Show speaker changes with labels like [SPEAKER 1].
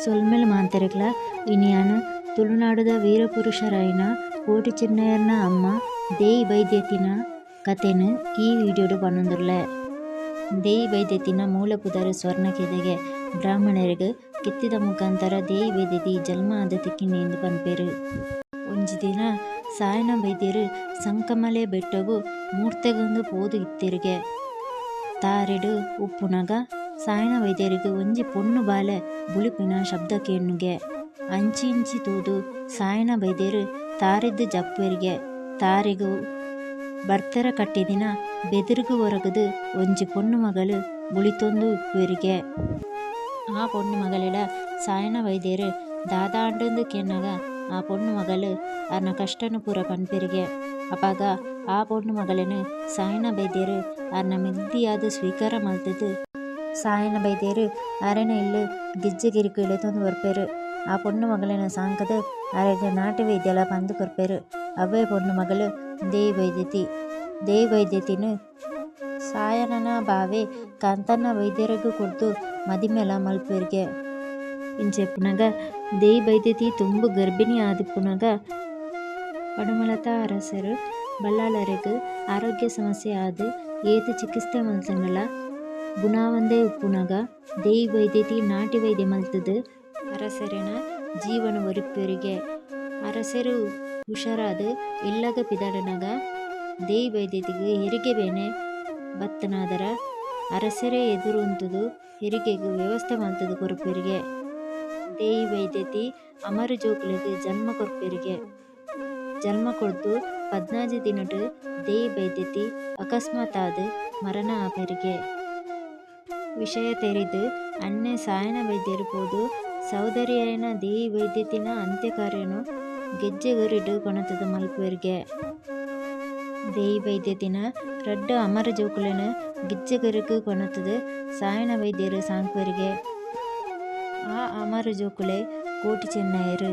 [SPEAKER 1] ಸೊಲ್ಮೆಲು ಮಾಂತೆರೆಗ್ಲ ಇನಿ ಯಾನ್ ತುಳುನಾಡುದ ವೀರಪುರುಷರಾಯಿನ ಕೋಟಿ ಚೆನ್ನಯೆರ್ನ ಅಮ್ಮ ದೇಯಿ ಬೈದ್ಯೆತಿನ ಕಥೆನ್ ಈ ವಿಡಿಯೋಡು ಪನೊಂದುಲ್ಲೆ. ದೇಯಿ ಬೈದ್ಯೆತಿನ ಮೂಲ ಪುದರ್ ಸ್ವರ್ಣ ಕೇದಗೆ. ಬ್ರಾಹ್ಮಣೆರೆಗ್ ಕೆತ್ತಿದ ಮುಖಾಂತರ ದೇಯಿ ಬೈದ್ಯೆತಿ ಜನ್ಮ ಆದ್ ತಿಕ್ಕಿನಿಂದ್ ಪನ್ಪೆರ್. ಒಂಜಿ ದಿನ ಸಾಯನ ಬೈದ್ಯೆರ್ ಸಂಕಮಲೆ ಬೆಟ್ಟೊಗು ಮೂರ್ತೆಗ್ಂದ್ ಪೋದು ಇತ್ತೆರ್ಗೆ. ತಾರೆಡ್ ಉಪ್ಪುನಗ ಸಾಯನ ಬೈದ್ಯೆರೆಗ್ ಒಂಜಿ ಪೊಣ್ಣು ಬಾಲೆ ಬುಲಿಪುನ ಶಬ್ದ ಕೇನುಂಡುಗೆ. ಅಂಚಿ ಇಂಚಿ ತೂದು ಸಾಯನ ಬೈದ್ಯೆರ್ ತಾರೆದ್ದ್ ಜಪ್ಪುವೆರ್ಗೆ ತಾರೆಗ್ ಬರ್ತರ ಕಟ್ಟಿದಿನ ಬೆದ್ರ್ಗ್ ಒರಗುದು ಒಂಜಿ ಪೊಣ್ಣು ಮಗಲ್ ಬುಳಿತೊಂದು ಇಪ್ಪುವೆರ್ಗೆ. ಆ ಪೊಣ್ಣು ಮಗಲೆಡ ಸಾಯನ ಬೈದ್ಯೆರ್ ದಾದಾಂಡ್ಂದ್ ಕೆನ್ನಗ ಆ ಪೊಣ್ಣು ಮಗಲ್ ಆರ್ನ ಕಷ್ಟನ್ ಪೂರ ಪನ್ಪೆರ್ಗೆ. ಅಪಗ ಆ ಪೊಣ್ಣು ಮಗಲೆನ್ ಸಾಯನ ಬೈದ್ಯೆರ್ ಆರ್ನ ಮೆಗ್ದಿಯಾದ್ ಸ್ವೀಕಾರ ಮಲ್ತುದು. ಸಾಯನ ಬೈದ್ಯೆರ್ ಅರೆನ ಇಲ್ಲ್ ಗೆಜ್ಜೆಗಿರಿಕ್ ಲೆತೊಂದು ಬರ್ಪೆರ್. ಆ ಪೊಣ್ಣು ಮಗಲೆನ್ ಸಾಂಕುದು ಅರೆಗ್ ನಾಟಿ ವೈದ್ಯಲ ಪಂದ್ ಕೊರ್ಪೆರ್. ಅವ್ವೇ ಪೊಣ್ಣು ಮಗಲ್ ದೇಯಿ ಬೈದ್ಯೆತಿ. ದೇಯಿ ಬೈದ್ಯೆತಿನ್ ಸಾಯನನ ಬಾವೆ ಕಾಂತಣ್ಣ ಬೈದ್ಯೆರೆಗ್ ಕೊರ್ದು ಮದಿಮೆಲ ಮಲ್ಪುವೆರ್ಗೆ. ಇಂಚ ಇಪ್ಪುನಗ ದೇಯಿ ಬೈದ್ಯೆತಿ ತುಂಬು ಗರ್ಭಿಣಿ ಆದಿಪ್ಪುನಗ ಪಡುಮಲತ ಅರಸೆರ್ ಬಲ್ಲಾಳೆರೆಗ್ ಆರೋಗ್ಯ ಸಮಸ್ಯೆ ಆದ್ ಏತ್ ಚಿಕಿತ್ಸೆ ಮಲ್ತುಂಡಲ ಗುಣ ಆವಂದೆ ಇಪ್ಪುನಗ ದೇಯಿ ಬೈದ್ಯೆತಿ ನಾಟಿ ವೈದ್ಯ ಮಲ್ತುದು ಅರಸೆರೆನ ಜೀವನ್ ಒರಿಪುವೆರ್ಗೆ. ಅರಸೆರ್ ಹುಷಾರಾದ್ ಇಲ್ಲಗ್ ಪಿದಡುನಗ ದೇಯಿ ಬೈದ್ಯೆತಿಗ್ ಹೆರಿಗೆ ಬೇನೆ ಬತ್ತುನಾದರ ಅರಸೆರೆ ಎದುರು ಉಂತುದು ಹೆರಿಗೆಗ್ ವ್ಯವಸ್ಥೆ ಮಲ್ತುದು ಕೊರ್ಪೆರ್ಗೆ. ದೇಯಿ ಬೈದ್ಯೆತಿ ಅಮರ್ ಜೋಕುಲೆಗ್ ಜನ್ಮ ಕೊರ್ಪೆರ್ಗೆ. ಜನ್ಮ ಕೊರ್ದು 16 ದಿನಟ್ ದೇಯಿ ಬೈದ್ಯೆತಿ ಅಕಸ್ಮಾತ್ ಆದ್ ಮರಣ ಆಪೆರ್ಗೆ. ವಿಷಯ ತೆರಿದ್ ಅಣ್ಣೆ ಸಾಯನ ಬೈದ್ಯೆರ್ ಪೋದು ಸಹೋದರಿಯಾಯಿನ ದೇಯಿ ಬೈದ್ಯೆತಿನ ಅಂತ್ಯ ಕಾರ್ಯನ್ ಗೆಜ್ಜೆಗಿರಿಟ್ ಕೊನತುದು ಮಲ್ಪುವೆರ್ಗೆ. ದೇಯಿ ಬೈದ್ಯೆತಿನ ರಡ್ಡ್ ಅಮರ್ ಜೋಕುಲೆನ್ ಗೆಜ್ಜೆಗಿರಿಕ್ ಕೊನತುದು ಸಾಯನ ಬೈದ್ಯೆರ್ ಸಾಂಕುವೆರ್ಗೆ. ಆ ಅಮರ್ ಜೋಕುಲೇ ಕೋಟಿ ಚೆನ್ನಯೆರ್.